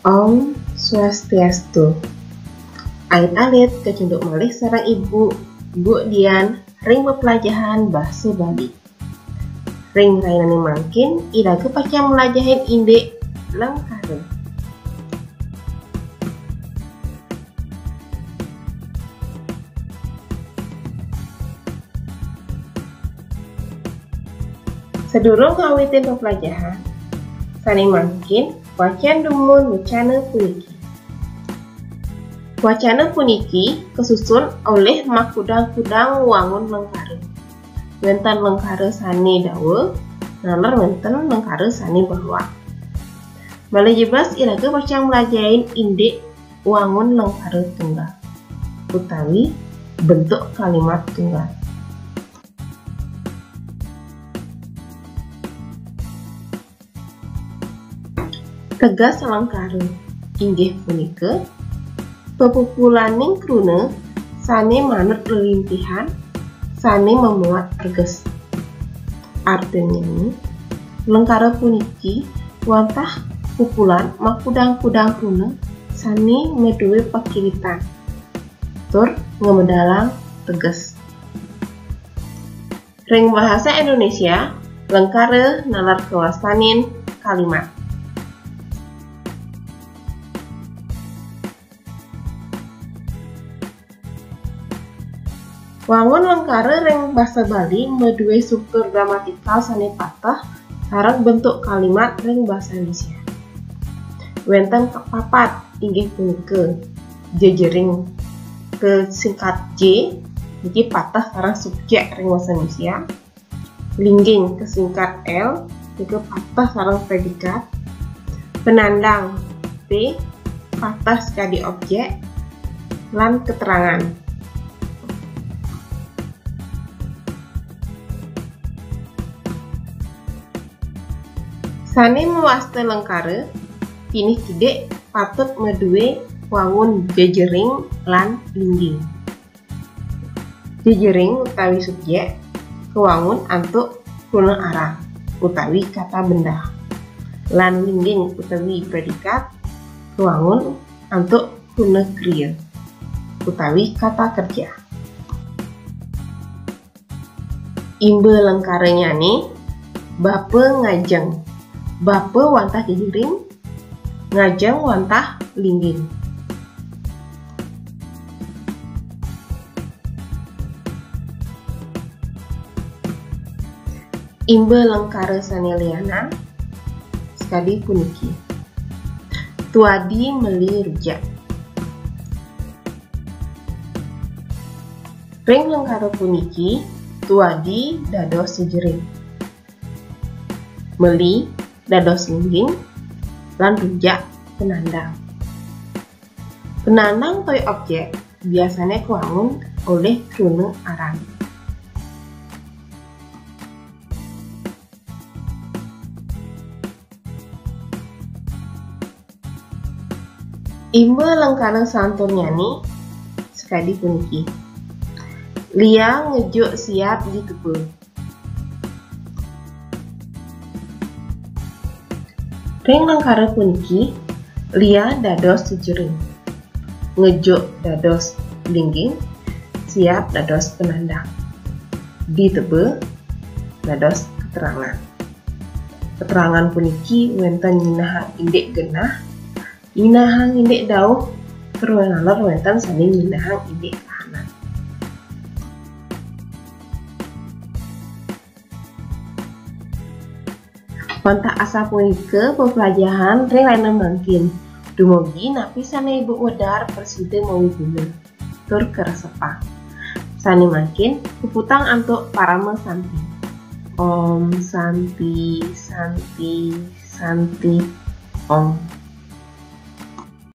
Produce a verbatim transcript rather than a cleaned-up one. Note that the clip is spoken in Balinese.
Om Swastiastu. Ait alit kacunduk malih sareng Ibu, Bu Dian, ring pepelajahan bahasa Bali. Ring rainane mangkin, iraga pacang mlajahin indik lengkara. Sadurung ngawitin pepelajahan, sane mangkin wacen dumun wacana puniki. Wacana puniki kasusun olih makudang-kudang wangun lengkara. Wenten lengkara sane dawa, naler wenten lengkara sane bawak. Malih jebos iraga pacang mlajahin indik wangun lengkara tunggal utawi bentuk kalimat tunggal. Teges lengkara inggih punika pepupulaning kruna sane manut lelintihan sane mamuat teges. Artinnyane, lengkara puniki wantah pupulan makudang-kudang kruna sane madue pakiritan tur ngamedalang teges. Ring bahasa Indonesia, lengkara nalar kawastanin kalimat. Wangun lengkara ring basa Bali madue struktur gramatikal sane pateh sareng bentuk kalimat ring basa Indonesia. Wenten papat, inggih punika jejering, kesingkat J, niki pateh sareng subjek ring basa Indonesia. Lingging, kesingkat L, nika pateh sareng predikat. Penandang P, pateh sakadi objek. Lan keterangan. Sane mawasta lengkara, pinih kidik patut madue wangun jejering lan lingging. Jejering utawi subjek kawangun antuk kruna aran utawi kata benda, lan lingging utawi predikat kawangun antuk kruna kriya utawi kata kerja. Imba lengkaranyane, bapa ngajeng. Bapa wantah jejering, ngajeng wantah lingging. Imba lengkara sane lianan sakadi puniki. Tuadi meli rujak. Ring lengkara puniki, tuadi dados jejering. Meli dados lingging, lan rujak penandang. Penandang utawi objek biasane kawangun olih kruna aran. Imba lengkara santunnyane sakadi puniki. Lia ngejuk siap di teba. Ring lengkara puniki, lia dados jejering, ngejuk dados lingging, siap dados penandang, di teba dados keterangan. Keterangan puniki wenten nyinahang indik genah, nyinahang indik dauh, tur naler wenten sane nyinahang indik kahanan. Wantah asapunika pepelajahan ring rahina mangkin. Dumugi napi sane Ibu wedar prasida mawiguna tur karesepang. Sane mangkin puputang antuk parama santi. Om Santi, Santi, Santi, Om.